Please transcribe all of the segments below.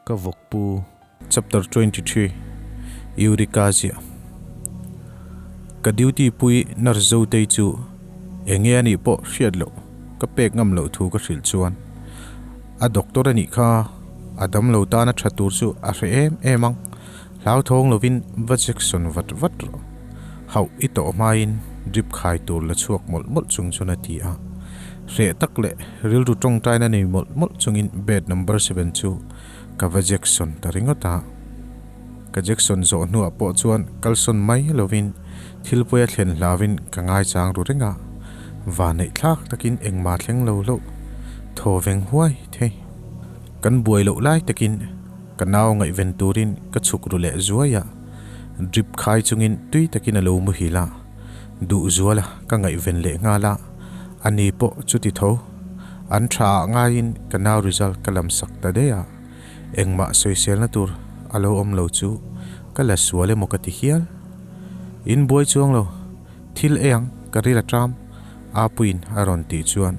Ka vawkpu. Chapter 23 Eureka ziah Ka duty pui nurse Zotei chu enge a nih pawh hriat loh ka pek ngam loh thu ka hrilh chuan a doctor a nih kha a damlo tana tha tur chu a hre em em ang hlauthawng lovin va Jackson vat vat rawh hauh i tawh hmain drip khai tur la chhuak mawlh mawlh chung chuan a ti a hreh tak leh rilru tawngtaina nei mawlh mawlh chungin bed number seven chu Ka va Jackson ta ringawt a. Ka Jackson zawh hnuah pawh chuan kalsawn mai lovin thil pawi a thlen hlauvin ka ngaichang ru reng a. Vanneih thlak takin engmah thleng lo loh thaw veng huai thei. Kan buai loh lai takin ka nau ngaihven turin ka chhuk ru leh zuai a. Drip khai chungin tui takin a lo muhil a. Duh zual a ka ngaihven leh nghal a, ani pawh chuti tho. An tha ah ngaiin ka nau result ka lam sak ta daih a, engmah sawiselna tur a lo awm lo chu ka la sual emaw ka ti hial. In buai chuang lo, thil ei ang ka ril a ṭam, Apuiin a rawn tih chuan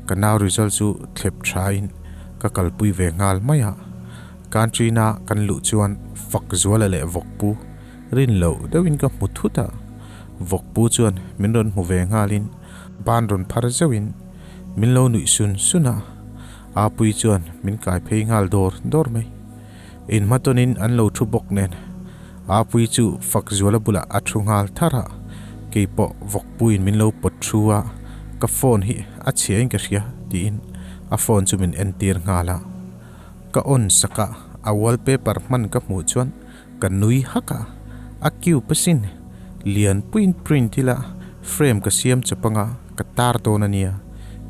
ka nau result chu thlep thain ka kalpui ve nghal mai a. Canteen a kan luh chuan fak zuala leh vawkpu Rin loh deuhin ka hmu thut a, vawkpu chuan min rawn hmu ve nghalin ban rawn phar zeuhin min lo nuih sun sun a, Apui chuan min kai phei nghal dawr dawr mai. Inhmatawnin an lo thu bawk nen Apui chu Fakzuala bulah a thu nghal thar a, keipawh vawkpuiin min lo pawt thu a, ka phone hi a chhia in ka hria tiin a phone chu min entir nghal a, ka on sak a, a wallpaper hman ka hmuh chuan Ka nui hak a, a cube asin, lianpuiin print ila frame ka siam chawp anga ka tar dawn a nia,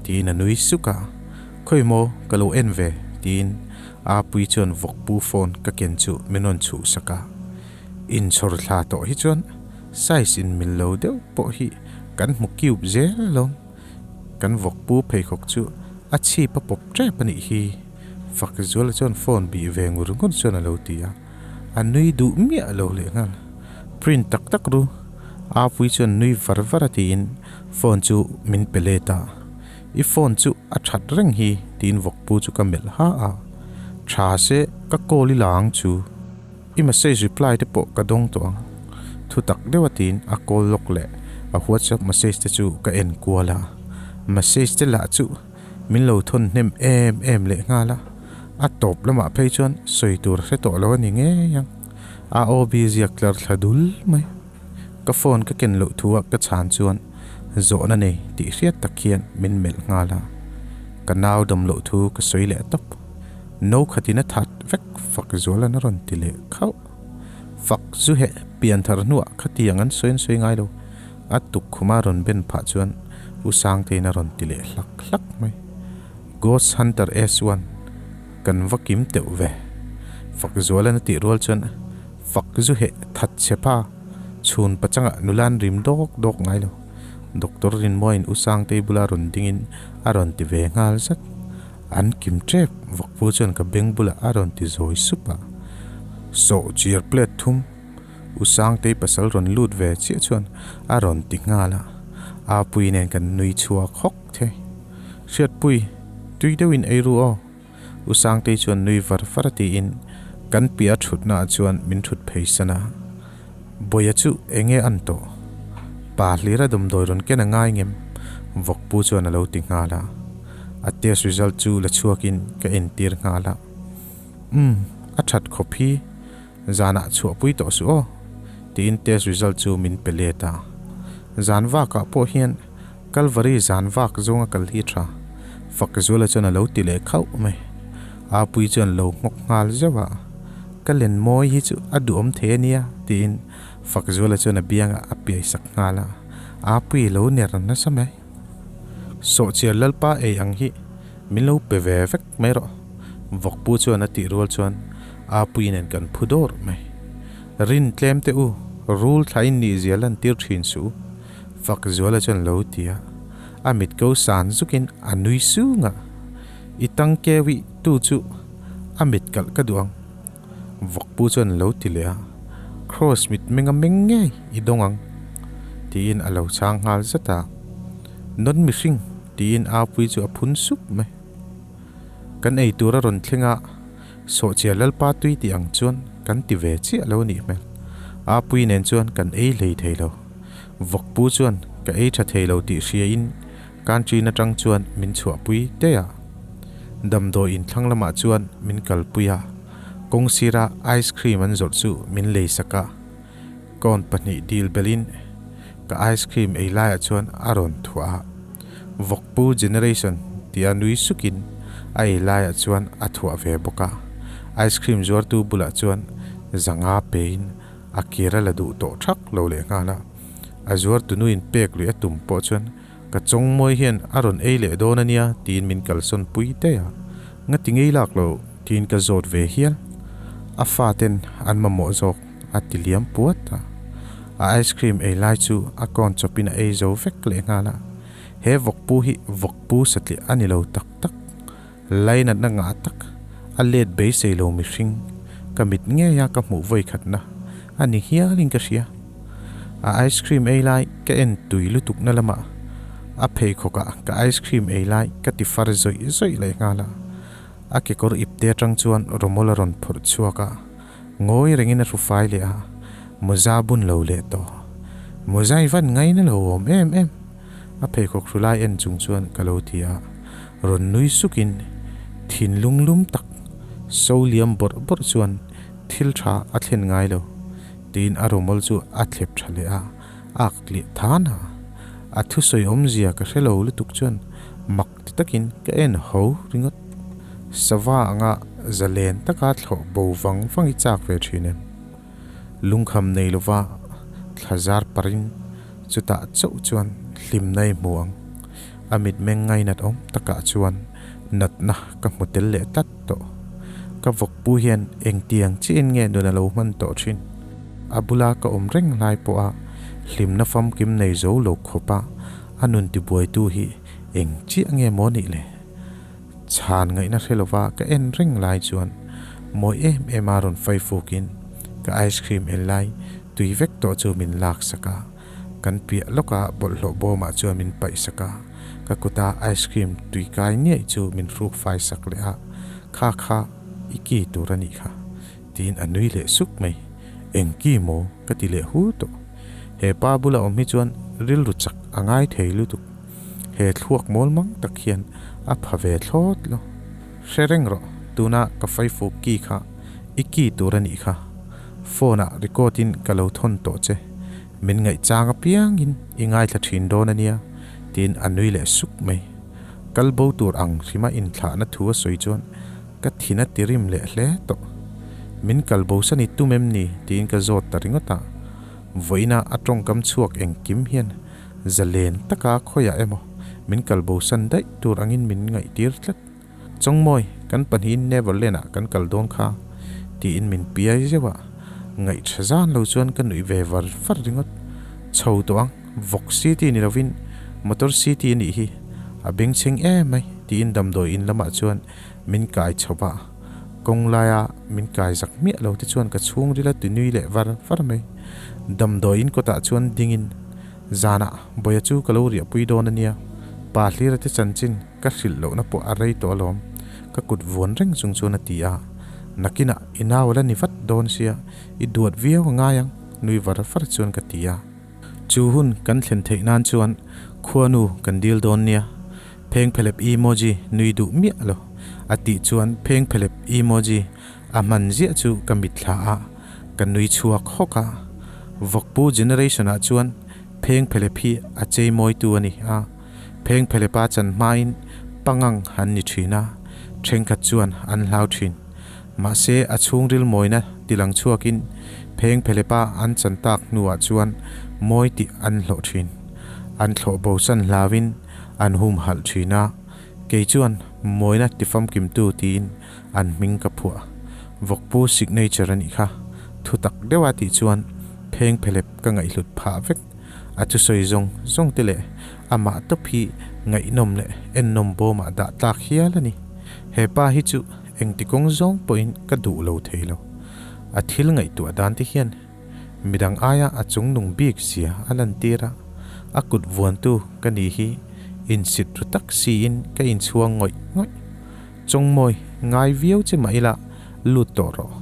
tiin a nui suk a, khawi maw ka lo en ve, tiin Apui chuan vawkpu phone ka ken chu min rawn chhuh sak a, inchhawr thla tawh hi chuan size in mil lo deuh pawh hi kan hmu cube zel alawm, kan vawkpu pheikhawk chu a chhip a pawp tep a nih hi, Fakzuala chuan phone bih ve ngur ngur chuan a lo ti a. A nui duh miah lo leh nghal. Print tak tak ru. Apui chuan nui var var a tiin phone chu min pe let a. I phone chu a that reng hi tiin vawkpu chu ka melh ha a. Tha se ka call i la ang chu. I message reply te pawh ka dawng tawh ang. Thu tak deuh a tiin a call lawk leh a whatsapp message te chu ka en kual a. Message te lah chu Min lo thawn hnem em em leh nghal a, a tawp lamah phei chuan sawi tur hre tawh lo a ni ngei ang. A aw bi ziak tlar thla dul mai. Ka phone ka ken loh thu a ka chhan chuan zawhna nei tih hriat tak hian min melh nghal a. Ka nau dam loh thu ka sawi leh tawp. No khatin a that vek fak zualan a rawn ti leh khauh. Fak zu heh pian thar hnuah khatiang an sawi an sawi ngai lo. A tukkhuma rawn ben phah chuan U Sangtein a rawn ti leh hlak hlak mai. Ghost Hunter S1, kan va kim teuh ve. Fakzualan a tih rual chuan fak zu heh that che pha, chhun pachangah nula an rim dawk dawk ngai lo. Doctor Rinmuain U Sangtei bula rawn dingin a rawn ti ve nghal zat. An kim tep, Vakpu chuan ka beng bulah a rawn ti zawi sup a. Sawh chiar plate thum. U Sangtei pasal rawn lut ve chiah chuan a rawn ti nghal a, Apui nen kan nui chhuak hawk thei. Hriatpui, tui deuhin ei ru aw. U Sangtei chuan nui var var a tiin kan piah a thutna ah chuan min thut phei san a. Bawia chu enge an tawh? Pa hlira dawmdawi rawn ken a ngai ngem? Vawkpu chuan a lo ti nghal a. A test result chu la chhuakin ka entir nghal a. Umm, a that khawp hi. Zanah chhuahpui tawh suh aw, tiin test result chu min pe let a. Zan vakah pawh hian Kalvari zan vak zawnga kal hi tha, Fakzuala chuan a lo ti leh khauh mai. Apui chuan lo nghawk nghal zeuh a, Ka len mawi hi chu a duhawm thei a nia, tiin Fakzuala chuan a biangah a piai sak nghal a. Apui lo ner nasa mai. Sawhchiar Lalpa ei ang hi min lo pe ve vek mai rawh, Vawkpu chuan a tih rual chuan Apui nen kan phu dawr mai. Rin tlem teh u, rul thlain nih zia lan tir thin suh u, Fakzuala chuan lo ti a. A mit ko san zukin a nui sung a, I tang keu ih tu chu a mit kalh ka duh ang, Vawkpu chuan lo ti leh a, Kraws mit meng a meng ngei i dawng ang, tiin a lo chhang nghal zat a. Non mihring, tiin Apui chu a phun sup mai. Kan ei tur a rawn thleng a. Sawhchiar Lalpa tui tih ang chuan kan ti ve chiah lo anih hmel. Apui nen chuan kan ei hlei thei lo. Vawkpu chuan ka ei tha thei lo tih hria in canteen atang chuan min chhuahpui daih a. Damdawi in thlang lamah chuan min kalpui a, kawng sira ice cream an zawrh chu min lei sak a. Cone pahnih dil belhin ka ice cream ei laiah chuan a rawn thuah a, Vawkpu generation tia nui sukin a ei laiah chuan a thuah ve bawk a, ice cream zuartu bulah chuan zanga pein a kir a la duh tawh thak lo leh nghal a, a zuartu nuin pek luih a tum pawh chuan ka chawngmawi hian a rawn ei leh dawn a nia tiin min kalsawn pui daih a, ngati ngei lak lo tiin ka zawt ve hial, a faten an mamawh zawk. A ti liam puat a, a ice cream ei lai chu a kawn chawpin a ei zo vek leh nghal a. He vawkpu hi vawkpu satliah a ni lo tak tak, lainatna ngah tak, a let beisei lo mihring, ka mit ngei a ka hmuh vawi khatna a ni hialin ka hria. A ice cream ei lai ka en tui lutukna lamah a pheikhawkah ka ice cream ei lai ka ti far zawih zawih leh nghal a, a kekawr ipte atang chuan rawmawl a rawn phawrh chhuak a. Ngawi rengin a hru fai leh a, mawza bun lo leh tawh. Mawza i van ngaina lo awm em em. A pheikhawk hru lai en chung chuan ka lo ti a, rawn nui sukin thinlung lum tak so liam bawrh bawrh chuan thil tha a thlen ngai lo tiin a rawmawl chu a thlep tha leh a, a ak tliah than a. A thusawi awmzia ka hre lo lutuk chuan mak ti takin ka en ho ringawt. Sava anga zalen taka thlawh bo vang vang i chak ve thin em? Lungkham nei lova thla zar parin chutah chauh chuan hlimna i hmu ang. A mitmeng ngainat awm takah chuan natna ka hmu tel leh tlat tawh. Ka vawkpu hian engtiang chiahin nge nun a lo hman tawh thin? A bula ka awm reng lai pawha hlimna famkim nei zo lo khawpa a nun tibuaitu hi eng chiah nge maw nih le? Chhan ngaihna hre lova ka en reng lai chuan mawi em em a rawn fai fukin ka ice cream el lai tui vek tawh chu min lak sak a, kan piah lawka bawlhhlawh bawmah chuan min paih sak a, ka kuta ice cream tui kai ngei chu min hruk fai sak leh a, kha kha i ki tur a nih kha tiin a nui leh suk mai, eng ki maw ka ti leh hu tawh, he pa bula awm hi chuan rilru chak a ngai thei lutuk. He thluak mawl mang tak hian a pha ve thlawt lo. Hre reng rawh, tuna ka faifuk ki kha i ki tur a nih kha. Phone ah record in ka lo thawn tawh che. Min ngaihchang apiangin i ngaithla thin dawn a nia, tiin a nui leh suk mai. Kal bo tur ang hrima inthlahna thu a sawi chuan ka thin a tirim leh hle tawh. Min kal bo san i tum em ni? tiin ka zawt ta ringawt a. Vawiina a tawngkam chhuak engkim hian Zalen taka khawiah emaw min kal bosan daih tur angin min ngaihtir tlat. Chawngmawi, kan pahnihin Neverland ah kan kal dawn kha, tiin min piai zeuh a, ngaihṭha zan lo chuan ka nuih ve var var ringawt. Chho tawh ang, Vawk City ni lovin Motor City a nih hi, a bengchheng em mai, tiin damdawi in lamah chuan min kai chho a, kawng laia min kai zak miah lo te chuan ka chhungril a ti nui leh var var mai. Damdawi in kawtah chuan dingin. Zanah Bawia chu ka lo riahpui dawn a nia, pa Hlira te chanchin ka hrilh lohna pawh a rei tawh alawm, ka kut vuan reng chung chuan a ti a. Nakinah i nau la ni vat dawn sia, i duat viau a ngai ang, nui var var chuan ka ti a. Chu hun kan thlen theih nan chuan khuanu kan dil dawn nia, phengphelep emoji nui duh miah lo, a tih chuan phengphelep emoji a hman ziah chu ka mitthla a. Ka nui chhuak hawk a, Vawkpu generation ah chuan phengphelep hi a chei mawitu a ni a, phengphelep a chan hmain pangang an ni thin a, thenkhat chuan an hlau thin. Mahse a chhungril mawina tilang chhuakin phengphelep a an chan tak hnuah chuan mawi tih an hlawh thin. An thlawh bosan hlauin an humhalh thin a, kei chuan mawina tifamkimtu tiin An hming ka phuah. Vawkpu signature a nih kha. Thu tak deuh a tih chuan pheng phelep ka ngaihhlut phah vek. A thusawi zawng zawng te leh amah tawp hi ngaihnawm leh ennawm bawmah dah tlak hial a ni. He pa hi chu engti kawng zawng pawhin ka duh lo thei lo. A thil ngaihtuah dan te hian midang aia a chungnung bik zia a lantir a, a kut vuantu ka ni hi insit ru tak siin ka inchhuang ngawih ngawih. Chawngmawi, ngai viau che mah ila, Lut tawh rawh.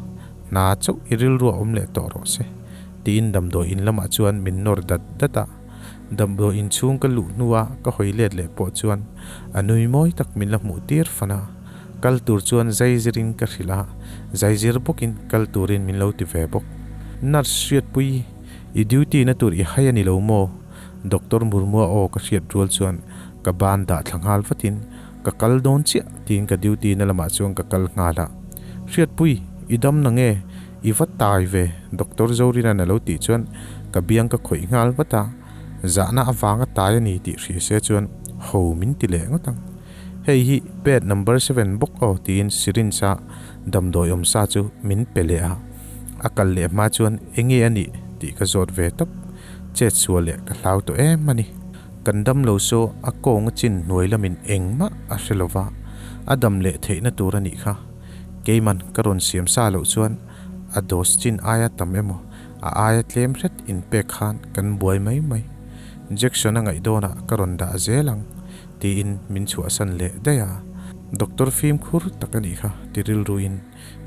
Hna chauh i rilru a awm leh tawh rawh se, tiin damdawi in lamah chuan min nawr dat dat a. Damdawi in chhung ka luh hnua ka hawi let leh pawh chuan a nui mawi tak min la hmuh tir fan a. Kal tur chuan zaizirin ka hrilh a, zaizir bawkin kal turin min lo ti ve bawk. Nurse Hriatpui, i duty na tur i hai a ni lo maw? Doctor Murmua aw ka hriat rual chuan ka ban dah thla nghal vatin ka kal dawn chiah tiin ka duty na lamah chuan ka kal nghal a. Hriatpui, i dam na nge? I va tai ve, Doctor Zorina'n a lo tih chuan ka biang ka khawih nghal vat a, zahna avanga tai a ni tih hria se chuan ho min ti leh ngawt ang. Hei hi bed number seven bawk aw tiin syringe a damdawi awm sa chu min pe leh a, a kal leh hma chuan enge a nih tih ka zawt ve tawp, chet sual leh ka hlau tawh em a ni. Kan dam lo saw a kawng a chin hnuai lamin engmah a hre lo va, a dam leh theihna tur a nih kha. Keiman ka rawn siam sa loh chuan a dose chin aia tam emaw a aia tlem hret inpek khan kan buai mai mai. Injection a ngaih dawnah ka rawn dah zel ang tiin min chhuahsan leh daih a. Doctor fimkhur tak a nih kha ti rilruin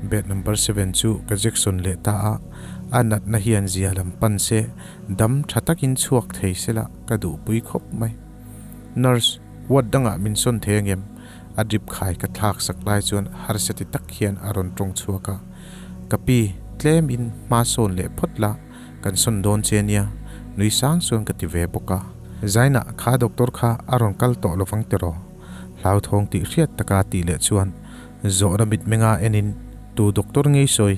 bed number seven chu ka jection leh ta a, a natna hian zia lam pan se dam tha takin chhuak thei sela ka duhpui khawp mai. Nurse, ward dangah min sawn thei angem? A drip khai ka thlak sak lai chuan harsa ti tak hian a rawn tawng chhuak a, Ka pi, tlem in hma sawn leh phawt la, kan sawn dawn che nia, nui sang chuan ka ti ve bawk a. Zainah kha doctor kha a rawn kal tawh lovang tiraw? Hlauthawng tih hriat taka tih leh chuan zawhna mitmenga enin tu doctor ngei sawi?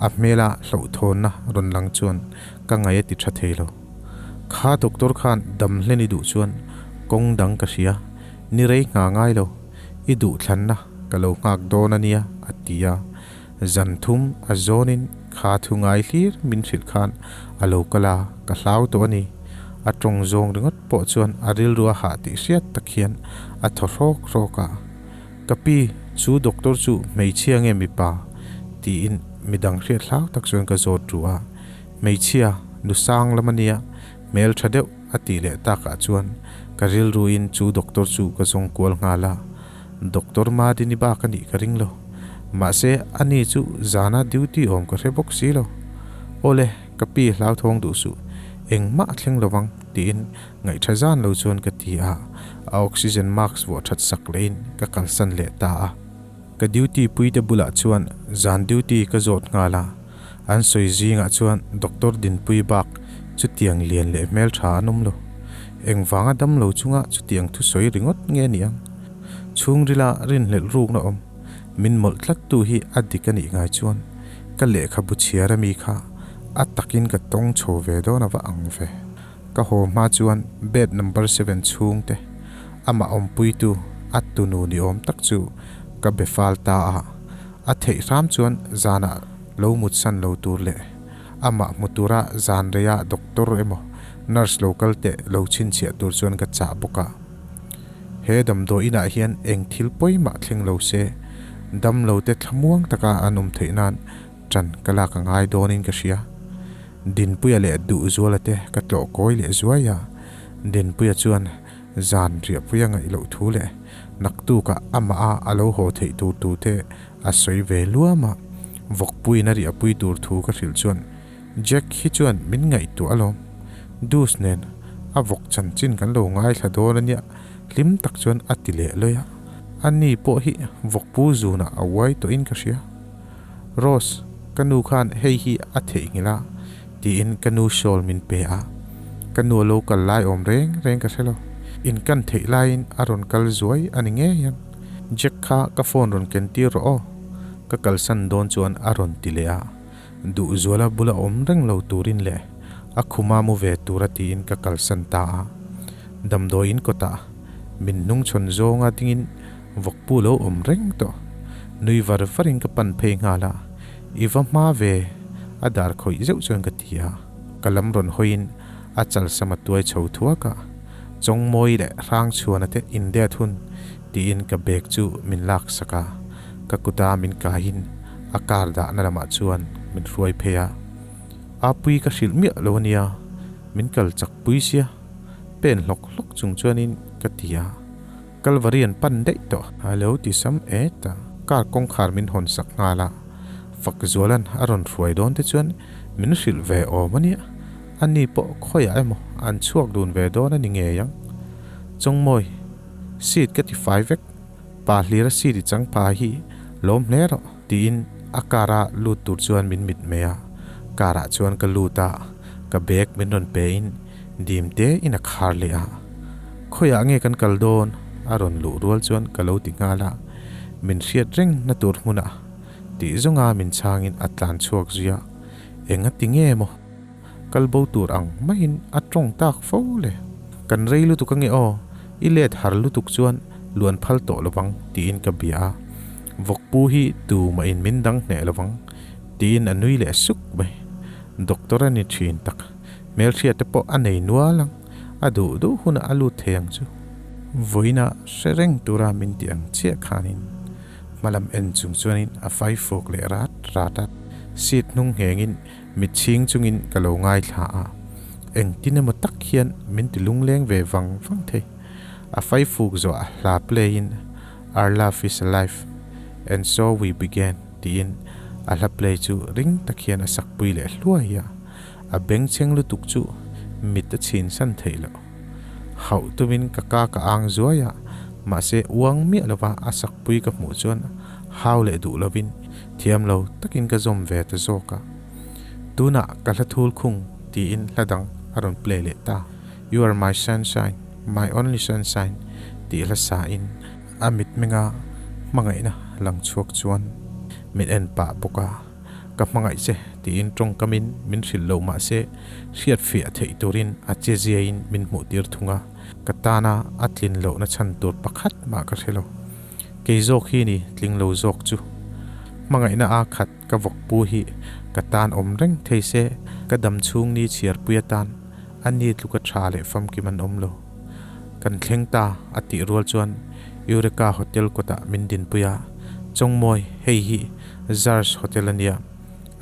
A hmela hlauhthawnna rawn lang chuan ka ngaih a ti tha thei lo. Kha doctor khan dam hlen i duh chuan kawng dang ka hria, ni rei ngha ngai lo, i duhthlanna ka lo nghak dawn a nia a ti a. Zan thum a zawnin kha thu ngai hlir min hrilh khan a lo kal a, ka hlau tawh a ni. A tawng zawng ringawt pawh chuan a rilru a hah tih hriat tak hian a thaw hrawk hrawk a. Ka pi, chu doctor chu hmeichhia nge mipa? tiin midang hriat hlau tak chuan ka zawt ru a. Hmeichhia, nu sang lam a nia, hmel tha deuh a tih leh takah chuan ka rilruin chu doctor chu ka zawng kual nghal a. Doctor Madini bak a nih ka ring lo. Mahse, ani chu zana duty awm ka hre bawk si lo. Awle, ka pi hlauthawng duh suh, engmah a thleng lovang, tiin ngaihṭha zan lo chuan ka ti a, a oxygen mask vuah ṭhat sak lehin ka kalsan leh ta a. Ka duty puite bulah chuan zan duty ka zawt nghal a, an sawi zingah chuan Doctor Dinpui bak chutiang lian leh hmelṭha an awm lo. Engvanga dam lo chunga chutiang thusawi ringawt nge ni ang? Chhungrila rinhlelh rukna awm min mawlh tlattu hi a dik a nih ngai chuan ka lehkhabu chhiar ami kha a takin ka tawng chho ve dawn ava ang ve. Ka haw hma chuan bed number seven chhungte amah awmpuitu a tunu ni awm tak chu ka be fal ta a, a theih hram chuan zanah lo mutsan lo tur leh amah hmu tura zan reia doctor emaw nurse lo kal teh lo chhinchhiah tur chuan ka chah bawk a. He damdawi inah hian eng thil pawimah thleng lo se, damlote thlamuang taka an awm theih nan ṭan ka lak a ngai dawnin ka hria. Dinpuia leh Duhzuala te ka tlawh kawi leh zuai a, Dinpuia chuan zan riahpui a ngaih loh thu leh naktukah amah a a lo haw theih tur tu te a sawi ve luam a, vawkpuiin a riahpui tur thu ka hrilh chuan Jack hi chuan min ngaihtuah alawm. Dus nen a vawk chanchin kan lo ngaithla dawn a nia, hlim tak chuan a ti leh lawi a. A ni pawh hi vawkpu zunah a uai tawhin ka hria. Rose, ka nu khan hei hi a theihnghilh a, tiin ka nu shawl min pe a. Ka nu a lo kal lai awm reng reng ka hre lo. In kan theih laiin a rawn kal zuai a ni ngei ang. Jack kha ka phone rawn ken tir rawh aw, ka kalsan dawn chuan a rawn ti leh a. Duhzuala bula awm reng lo turin leh a khuma mu ve tura tiin ka kalsan ta a. Damdawiin kawtah min hnungchhawn zawnga dingin vawkpu lo awm reng tawh. Nui var varin ka pan phei nghal a, I va hma ve a dar khawih zeuh chuan ka ti a. Ka lam rawn hawiin a chalsam a tuai chho thuak a, Chawngmawi leh Hrangchhuana te indet hun tiin ka bag chu min laksak a, ka kuta min kaiin a car dahna lamah chuan min hruai phei a. Apui ka hrilh miah lo ania, min kal chak pui sia, pen hlawk hlawk chung chuanin ka ti a. Kalvari an pan daih tawh. A lo ti sam et a, car kawngkhar min hawn sak nghal a. Fakzuala'n a rawn hruai dawn te chuan min hrilh ve awm a nia. Ani pawh khawiah emaw an chhuak dun ve dawn a ni ngei ang. Chawngmawi, seat ka ti fai vek, pa hlira seat i chang pa hi lawm hle rawh, tiin a car a lut tur chuan min mit mai a. Car ah chuan ka lut a, ka bag min rawn pe in dim te in a khar leh a. Khawiah nge kan kal dawn? a rawn luh rual chuan ka lo ti nghal a, min hriat reng na tur hmunah tih zawnga min chhangin a tlan chhuak zui a, enga ti nge maw? Kal bo tur ang maiin a tawng tak fo le. Kan rei lutuk ange aw, i let har lutuk chuan luan phal tawh lovang tiin ka bia a. Vawkpu hi tu mahin min dang hneh lovang tiin a nui leh suk mai. Doctor a ni thin tak, hmelhriat te pawh a nei nual ang, a duh duh hunah a lut thei ang chu. Vawiina hre reng tura min ti ang chiah khanin hmalam en chung chuanin a fai fawk leh rat rat a, seat hnung nghengin Mit chhing chungin ka lo ngaithla a, engtin emaw tak hian min ti lungleng ve vang vang thei. A faifuk zawh a hla play in Our love is alive and so we began tiin a hla play chu ring tak hian a sak pui leh hluai a, a bengchheng lutuk chu mit a chhin san theih loh. Hauh tumin ka ka ka ang zuai a, mahse uang miah lova a sak pui ka hmuh chuan hau leh duh lovin Thiam lo takin ka zawm ve ta zawk a. Tunah ka hla thul khung tiin hla dang a rawn play leh ta. You are my sunshine, my only sunshine tih hla sa in a mitmenga hmangaihna lang chhuak chuan min en pah bawk a. Ka hmangaih che tiin tawngkamin min hrilh lo mah se hriat fiah theih turin a che ziain min hmuh tir thung a. Ka tana a tlin lohna chhan tur pakhat mah ka hre lo. Kei zawk hi ni tling lo zawk chu. Hmangaihna a khat ka vawk pu hi ka tan awm reng thei se, ka dam chhung ni chhiarpui atan a ni tluka tha leh famkim an awm lo. Kan thleng ta a tih rual chuan Eureka Hotel kawtah min dinpui a, Chawngmawi, hei hi Zars Hotel a nia,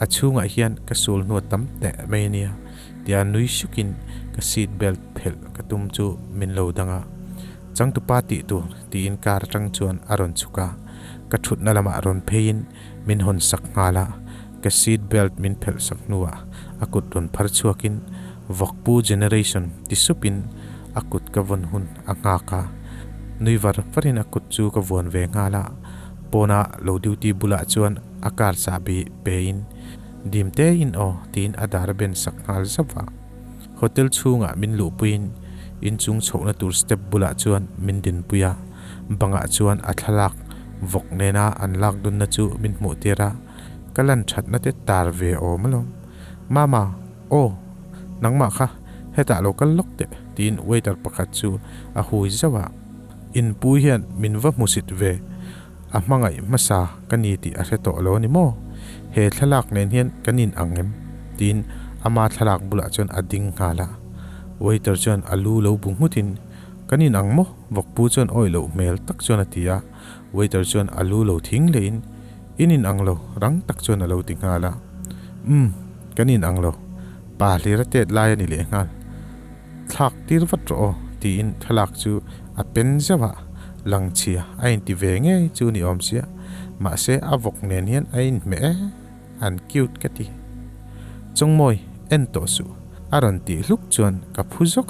a chhungah hian ka sul hnu a tam teh mai a nia tia nui sukin ka seat belt phelh ka tum chu min lo dang a. Changtupa tih tur tiin car atang chuan a rawn chhuk a, ka thutna lamah rawn pheiin min hawn sak nghal a, ka seat belt min phelh sak hnuah a kut rawn phar chhuakin Vawkpu generation ti supin a kut ka vawn hun a nghak a, nui var varin a kut chu ka vuan ve nghal a, pawna lo duty bulah chuan a car chahbi pein dim tein aw tiin a dar a ben sak nghal zauh a. Hotel chhungah min luhpuiin inchung chhohna tur step bulah chuan min dinpui a, bangah chuan a thlalak vawk nena an lak dunna chu min hmuh tir a, ka lan thatna te tar ve awm alawm. Mama, aw, nangmah kha hetah lo kal lawk teh tiin waiter pakhat chu a hui zauh a, inpu hian min va hmusit ve, a hmangaih hmasa ka ni tih a hre tawh lo a ni maw? He thlalak nen hian kan in ang em? tiin ama thlalak bulah chuan a ding nghal a. Waiter chuan a lu lo bu nghutin, Kan in ang maw? Vawkpu chuan awih loh hmel tak chuan a ti a. Waiter chuan a lu lo thing lehin, In in ang lo, rang tak chuan a lo ti nghal a. Umm, kan in ang lo. Pa hlir a tet lai a ni leh nghal. Thlak tir vat rawh aw, tiin thlalak chu a pen zeuh a, langchhia a inti ve ngei chu ni awm sia, mahse a vawk nen hian a inhmeh e, an cute ka ti. Chawngmawi, en tawh suh, a rawn tih hluk chuan ka phu zawk.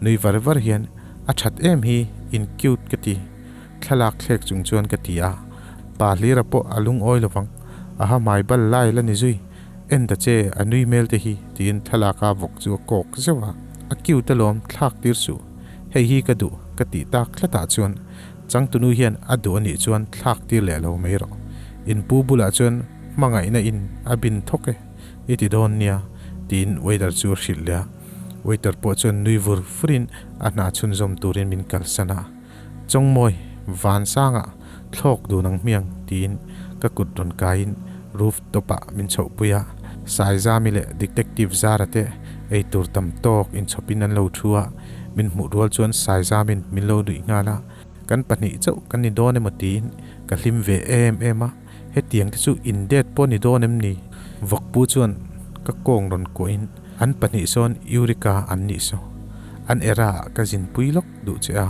Nui var var hian, A that em hi, in cute ka ti, thlalak thlek chung chuan ka ti a, pa hlira pawh a lungawi lovang, a ha hmai bal lai la ni zui. En ta che, a nui hmel te hi, tiin thlalaka vawk chu a kawk zeuh a. A cute alawm, thlak tir suh. Hei hi ka duh, ka tih tak tlatah chuan changtunu hian a duh anih chuan thlak tir leh lo mai rawh. In pu bulah chuan hmangaihna in a bin thawk e, i ti dawn nia, tiin waiter chu a hrilh leh a. Waiter pawh chuan nui vur vurin a hna chhunzawm turin min kalsan a. Chawngmawi, Vansanga thlawk dun ang hmiang tiin ka kut rawn kaiin roof top ah min chhohpui a, Saizami leh Detective Zara te eitur tam tawk inchhawpin an lo thu a, min hmuh rual chuan Saizamin min lo nuih nghal a, kan pahnih chauh kan ni dawn emaw tiin ka hlim ve em em a, hetiang te chu in date pawh ni dawn em ni? Vawkpu chuan ka kawng rawn kuahin an pahnih sawn Eureka an nih saw, an era ah ka zinpui lawk duh che a,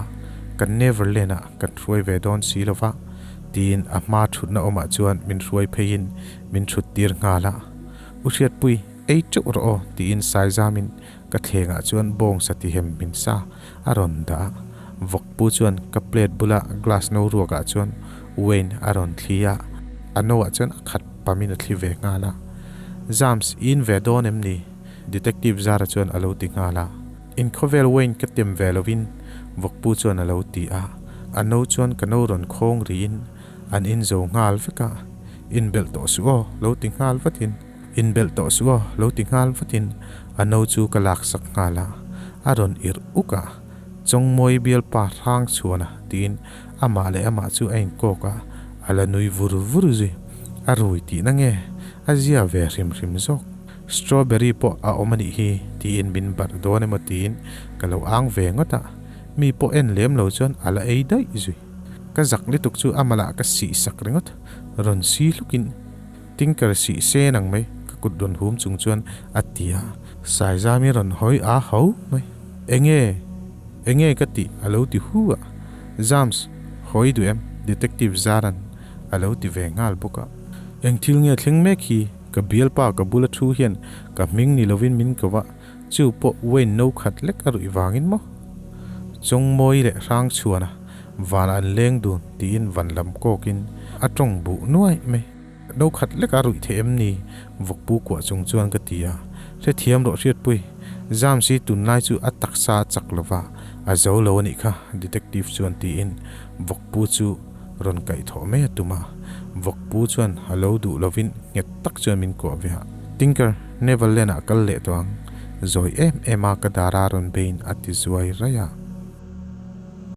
kan Neverland ah kan hruai ve dawn si lova. Tiin a hma thutna awmah chuan min hruai pheiin min thut tir nghal a. U Hriatpui, ei teuh rawh aw, tiin Saizamin ka thlengah chuan bawngsa tihem min sa a rawn dah a. Vawkpu chuan ka plate bula glass no ruakah chuan wine a rawn thli a, a noah chuan a khat pamin a thli ve nghal a. Zams, i in ve dawn em ni? Detective Zara chuan a lo ti nghal a. In khawvel wine ka tem ve lovin vawkpu chuan a lo ti a, a no chuan ka no rawn khawng rihin an in zo nghal vek a, Inbelh tawh suh aw, lo ti nghal vatin. Inbelh tawh suh aw, lo ti nghal vatin a no chu ka laksak nghal a, a rawn irh uk a, Chawngmawi bialpa hrang chhuan a tiin amah leh amah chu a inkawk a, a la nui vur vur zui. A rui tihna nge a zia ve hrim hrim zawk. Strawberry pawh a awm a nih hi tiin min barh dawn emaw tiin ka lo ang ve ngawt a, mi pawh en lem lo chuan a la ei daih zui. Ka zak lutuk chu a malah ka sih sak ringawt, rawn si hlukin Tinker sih se nang mai ka kut rawn hum chung chuan a ti a, Saizami rawn hawi a ho mai. Enge? Enge ka tih a lo ti hu a, Zams, hawi duh em? Detective Zaran a lo ti ve nghal bawk a. Eng thil nge thleng mek hi? Ka bialpa ka bula thu hian ka hming ni lovin min ko va, chu pawh Wayne no khat lek a ruih vangin maw? Chawngmawi leh Hrangchhuana van an leng dun tiin van lam kawkin a tawng buh nuai mai. No khat lek a ruih theih em ni? Vawkpu kuah chung chuan ka ti a. Hrethiam rawh Hriatpui, Zam si tunlai chu a taksa a chak lova, a zo lo a nih kha, Detective chuan tiin Vawkpu chu rawn kaihthawh mai a tum a. Vawkpu chuan a lo duh lovin nghet tak chuan min kuah ve a. Tinker, Neverland ah kal leh tawh ang, zawi em em a ka dara rawn bein a ti zuai raih a.